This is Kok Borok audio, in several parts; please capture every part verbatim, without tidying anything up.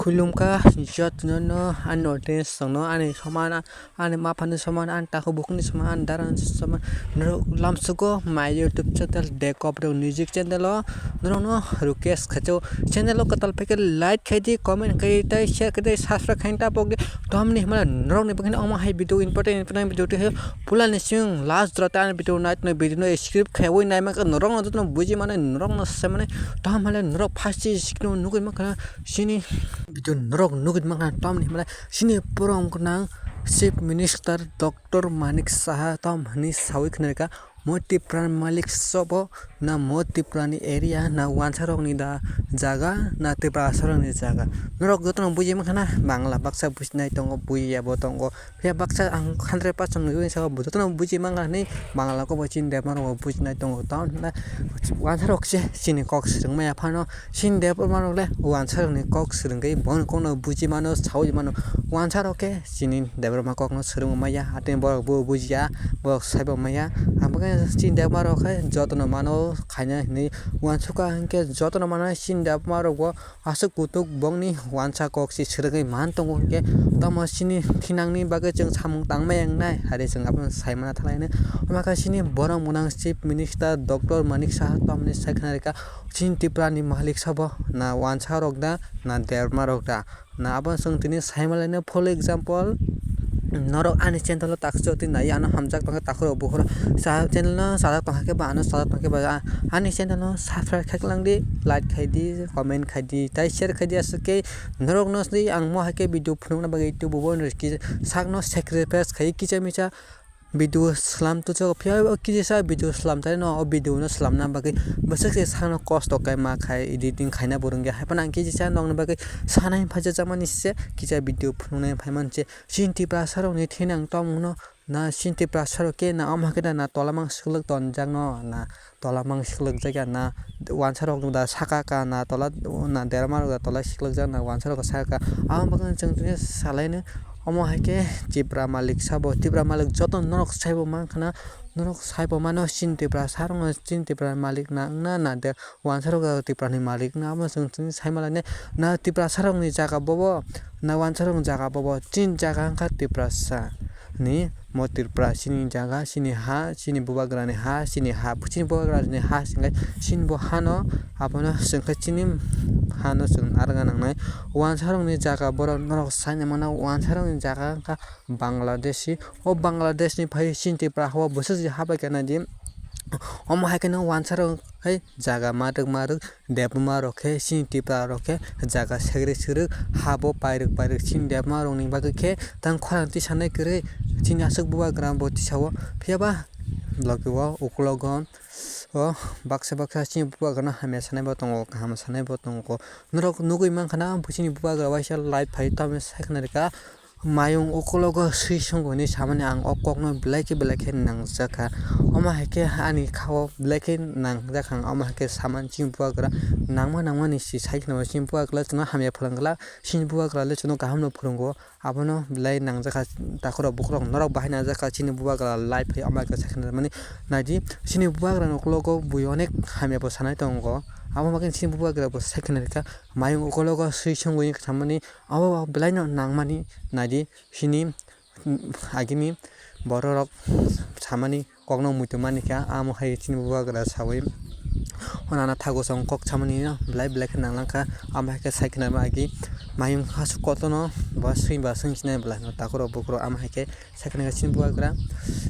Khulumkha jotono no ani audience rokno, ani soman, ani maphani soman, ani takhuk bukhukni soman, ani darani soman, norok lamsugo my YouTube channel Dekop Rok Music channel o norokno request khaio. Channel o kwtal phaikhe like khaidi, comment khaidi, tei share khaidi, subscribe khaina tapokdi. Tamni hwnba norokni bagwi omo hai video important important video twi pulani chwng last jora tei ani video nai tongwi video no skip khaiwi naima khe norokno jotono buji mani, norokno se mani. Tamhale norok first sikno nugwi mankha chini video norok nugwi mankha. Tamni hwnba chini borom gwnang Chief Minister Doctor Manik Saha tam hwnwi sawi khna rwkha, mo Tipra malik sobo na mo Tipra ni area na wansa rokni da jaga na Tiprasa rokni jaga. Norok jotono buji mankha na, Bangla baksa bujinai tongo, bujiya bo tongo. Phiya baksa ang hundred percent nugwi saka jotono buji mankha hinwi Bangla kok bo chini debma rok bo bujinai tongo. Tamo hwnba wansa rok se chini kok swrwng maya phano, chini debma rok le wansa rokni kok swrwngwi boni kokno buji mano, saui mano. Wansa rok khe chini debma kokno swrwngwi maya, atwi borok bo bujiya, borok saibo maya. Ang bo khe chini debma rok khe jotono mano khaina hinwi uansukha, hinkhe jotono mano chini debma rok bo aswk kutuk bongni wansa kok se swrwngwi man tongo, hinkhe tamo chini thinangni bagwi chwng samung tangmaya wngnai, hai chwng abono saimana thanglainai. Omo khe chini borom gwnang Chief Minister Doctor Manik Saha tamni sai khna rwkha, chini Tripura ni malik sabo na wansa rok da, na debma rok da? Na abo chwng tini saimalaino full example. Norok ani channel o taksa twi nai, ano hamjak tongkha takhurok bukhurok. Sa channel no sajak tongkha khe ba, ano sajak tongkha khe ba, a-, ani channel no subscribe khai lang di, like khai di, comment khai di, tei share khai di, aswk khe norok no sdi ang mo hai khe video phunukna bagwi YouTube o bo sakno sacrifice khai kisa misa video slam tuchok, phiya o kisa video slam tari no, o video no slamna bagwi bwswk se sakno kosto khe ma khai editing khaina bo rwngya, hai phano ang kisa nokni bagwi sanai phaijakmani se kisa video phunuknai phaiman se. Chini Tiprasa rokni thinang tongmungno na chini Tiprasa rok khe na omo hai khe da na tola mang swklwk tonjakno na tola mang swklwk jakya na wansa rok da saka ka na tola na derma rok da tola swklwk jak na wansa rok saka ka. Aboni bagwi chwng tini salaino omo hai khe Tipra malik sabo, Tipra malik joto norok saibo mankha na, norok saibo mano chini Tiprasa rokno chini Tipra malik na wngna na de wansa rok da Tipra ni malik wngna, abo chwng tini saimalainai na Tiprasa rokni jaga bobo na wansa rokni jaga bobo, chini jaga wngkha Tiprasa ni, mo Tripura chini jaga, chini ha, chini bubagrani ha, chini ha, chini bubagrani ha singkhe chini bo hano, abono singkhe chini hano chwng narwkna nangnai. Wansarokni jaga borok norok saina mano, wansarokni jaga wngkha Bangladeshi. O Bangladeshni phai chini Tripura hao bwswk je habai khe naidi. Omo hai kheno wansarok hai jaga ma rwk ma rwk. Debma rok khe chini Tipra rok khe jaga segrek segrek ha bo pairwk pairwk chini debma rok ni bagwi khe tang khorang tisanai kwrwi chini aswk bubagra bo tisao. Phiya ba logi o ukulogo o baksa baksa chini bubagra no hamya sanai bo tongo, kaham sanai bo tongo. Norok nugwi mankha na chini bubagra waisa live phai tamni sai khna rwkha. Mayung ukologo swi songwi hinwi samani ang o kokno belai khe belai khe nangjakha. Omo hai khe ani khao belai khe nangjakha ang, omo hai khe samani chini bubagra nangma nangmani si sai kheno chini bubagra chwngno hamya phalang glak, chini bubagra le chwngno kaham no phwrwngo, abono belai nangjakha. Takhurok bukhurok norok bahai nangjakha chini bubagra live hai omo hai khe sai kheno mani naidi chini bubagra ni ukologo bui onek hamya bo sanai tongo, abo bagwi chini bubagra bo sai kheno rwkha. Mayung ukologo swi songwi hinwi samani abo belai no nangmani naidi. Chini agini borok rok samani kokno muitu mani kha, amo hai chini bubagra sawi hwnana thago chwng kok samani no belai belai khe nang lang kha. Amo hai khe sai khna agi mayung aswk kotorno ba swi ba swi sinai belai no takhurok bukhurok, amo hai khe sai khna chini bubagra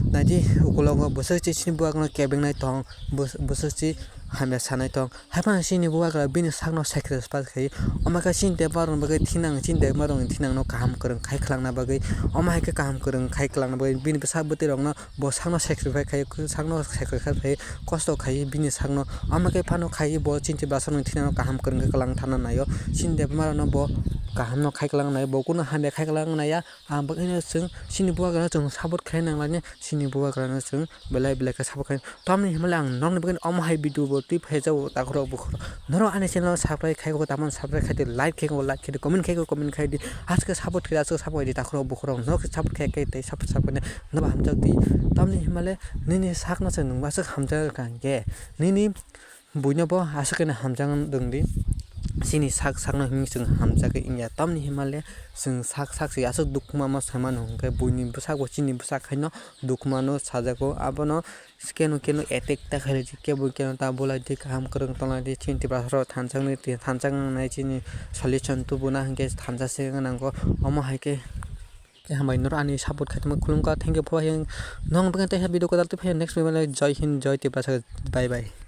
naidi ukologo bwswk se chini bubagra kebeng nai tong, bwswk se hamya sanai tong. Haiphano chini bubagra bini sakno sacrifice khai, omo khe chini debma rokni bagwi thinang, chini debma rokni thinangno kaham kwrwng khai khwlangna bagwi, omo hai khe kaham kwrwng khai khwlangna bagwi bini bwsa bwtwi rokno bo sakno sacrifice khai, sakno sacrifice khai, kosto khai bini sakno, omo khe phano khai bo chini bwsa rokni thinangno kaham kwrwng khe kwlang thangna naio. Chini debma rokno bo kaham no khai kwlang nai, bo kunu hamya khai kwlang naiya. Ang bagwino chwng chini bubagrano chwng support khai nang lainai, chini bubagrano chwng belai belai khe support khai. Tamni hwnba le ang nokni bagwi omo hai video bo twi phaijago takhurok bukhurok. Norok ani channel o subscribe khai kho, tamoni subscribe khai di, like khai kho, like khai di, comment khai kho, comment khai di. Aswk support khai di, aswk support khai di takhurok bukhurok. Norok support khai khai tei support support khai no ba hamjak di. Tamni hwnba le nini sakno se nwng aswk hamjak kha hwnkhe nini buino bo aswk khe hamjak rwng di. chini sak sakno hinwi chwng hamjakgwi wngya. Tamni hinmale chwng sak sak se aswk dukhu mano saimano hwnkhe buini bwsakbo chini bwsak haino dukhu mano sajago. Abono keno keno attack ta khailai di, kebo keno ta bulai di, kaham kwrwng tonglai di, chini Tiprasarok thansa wngnai, thansa wngnai chini solution tubuna hinkhe thansa se wngna nango. Omo hai khe hambai norok ani support khaitongma khulumkha. Thank you for watching. Nong bagwi tei video kwtal tei phai next video. Jai Hind, Jai Tiprasa, bye bye.